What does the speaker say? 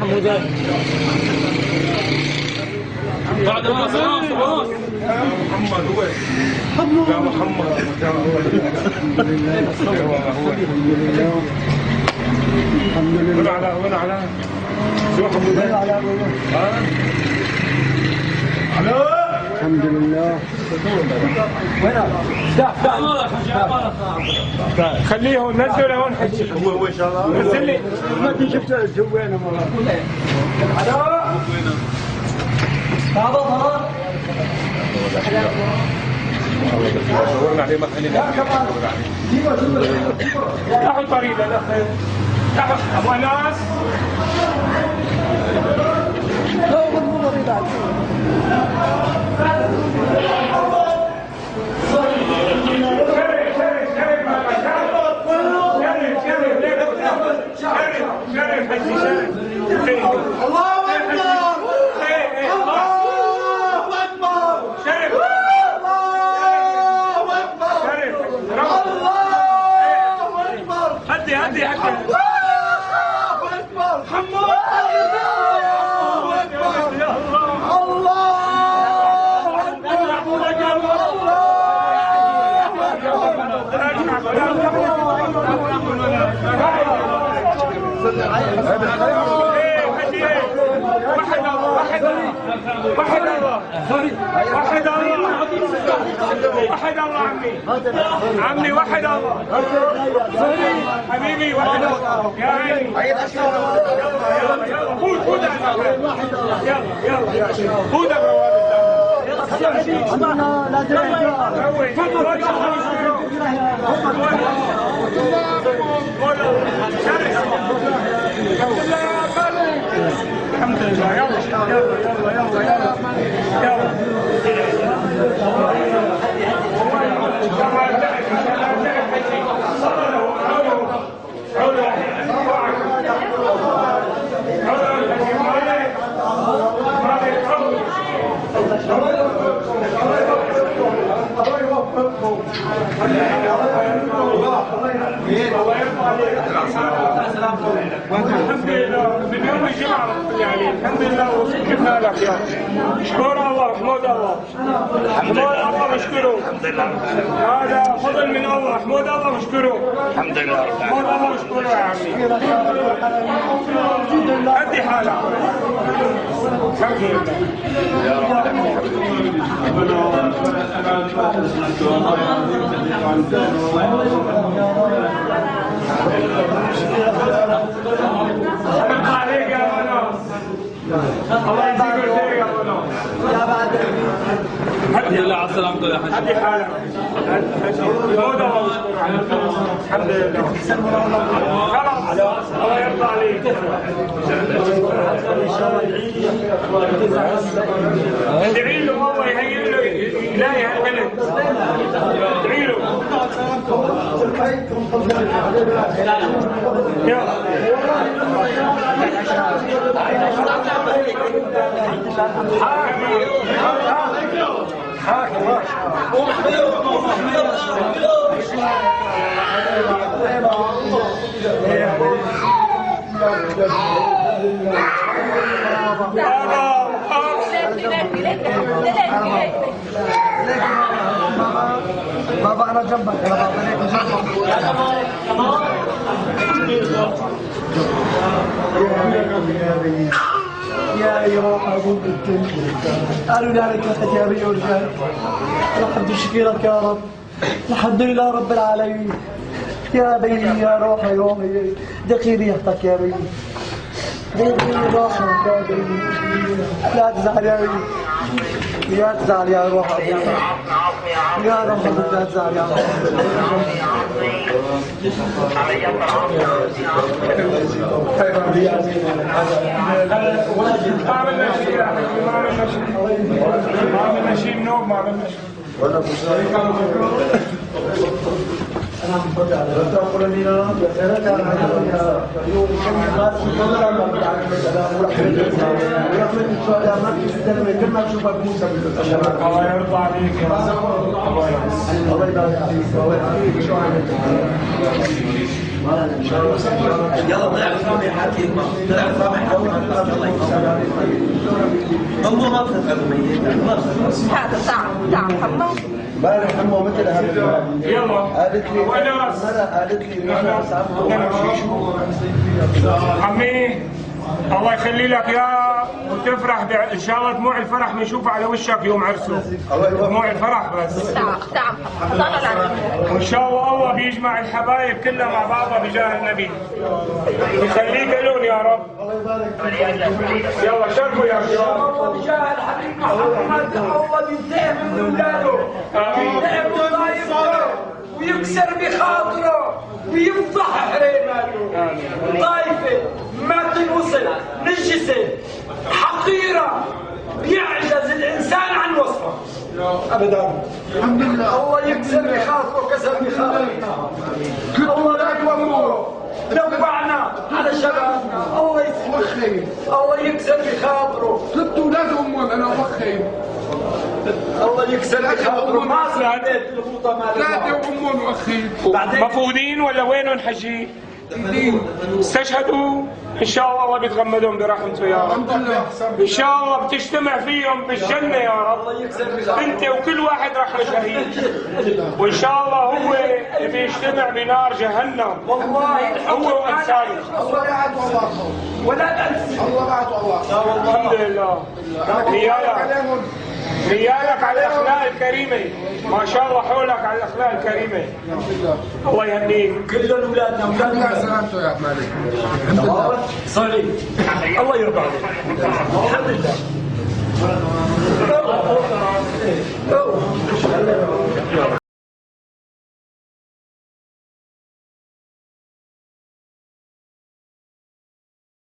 حمودات. بعد راس راس راس محمد هو يا محمد. الحمد لله. وين على وين على شو حمودات؟ ها؟ الحمد لله. خليهم نزلوا لهون حجي. هو ان شاء الله نزل لي. ما شفت زوينا والله. بابا دورنا عليه ما خلينا. افتحوا الطريق للاخ. ابو انس. الله اكبر الله اكبر الله اكبر الله اكبر. هدي هدي هدي. الله اكبر حمود. الله اكبر الله اكبر وحد الله وحد الله وحد الله عمي عمي وحد الله حبيبي وحد الله يا عيني. يلا يلا خذ خذ يلا يلا خذ الحمد لله. يلا يلا يلا يلا يلا الحمد لله من يوم الجمعة يعني الحمد لله وجبنا لك يا شكر الله احمد الله احمد الله بشكره. الحمد لله هذا فضل من الله احمد الله بشكره. الحمد لله رب احمد الله بشكره يا عمي. هدي حالك. الحمد لله يا رب. عليك يا وناس. الله يجزيك الخير يا وناس. الحمد لله على سلامته يا حاج. هدي حالك. الحمد لله. خلاص الله يرضى عليك. ادعي له الله يهيئ له يلاقي هالبلد. ادعي له. يلا بابا انا جنبك يا بابا جنبك. يا يا روح ابوك الدنيا قالوا لي عليك يا ابي ورجال. الحمد شكرك يا رب. الحمد لله رب العالمين. يا بي يا روحي يا روحي دخيل ريحتك يا بي. دخيل روحك يا بي. لا تزعل يا بي. لا تزعل يا روح ابوي. يا روح ابوي لا تزعل يا روح. ما عملنا شيء يا حبيبي، ما عملنا شيء، ما عملنا شيء منوب، ما عملنا شيء. الله يرضى عليك يا رب. الله يرضى. الله يبارك فيك. الله يعافيك. شو عملت؟ يلا طلع عصام يا حاتم، طلع عصام يا حاتم، يلا. امه ما بتسأل ميت، ما بتسأل. هذا تعال تعال حمام. امبارح امه مثل هذا يلا قالت لي وناس قالت لي نحن بس عم عمي الله يخلي لك يا وتفرح ان شاء الله دموع الفرح بنشوفها على وشك يوم عرسه. دموع الفرح بس. تعال تعال صلى على النبي. وان شاء الله الله بيجمع الحبايب كلها مع بعضها بجاه النبي. يخليك لهم يا رب. الله يبارك فيك. يلا شاركوا يا شباب. الله بجاه الحبيب محمد، الله بينتقم من اولاده، بينتقم من طايفته ويكسر بخاطره ويفضح حريماته. طايفة ما تنوصل، نجسة حقيرة، بيعجز الإنسان عن وصفها أبدا. الحمد لله. الله يكسر بخاطره، كسر بخاطرنا. الله لا يوفقه، نوعنا على شبابنا. الله يسلمك، الله يكسر بخاطره. ثلاث اولاد امهم انا وخي. الله يكسر بخاطره. ما صارت الغوطه مالها ثلاثة وامهم واخي. مفقودين ولا وينهم حجي؟ استشهدوا ان شاء الله الله بيتغمدهم برحمته يا رب. الحمد لله. ان شاء الله بتجتمع فيهم بالجنة يا رب. الله يكسر بخاطره. انت وكل واحد راح شهيد، وان شاء الله هو بيجتمع بنار جهنم والله هو وامثاله. الله بعد والله، ولا بأس. الله بعد والله. الحمد لله. نيالك نيالك على الاخلاق الكريمة، ما شاء الله حولك على الاخلاق الكريمة. الله يهنيك. كلهم اولادنا الحمد لله اولادنا. سلامته يا مالك. الحمد لله. صلي الله يرضى عليك. الحمد لله.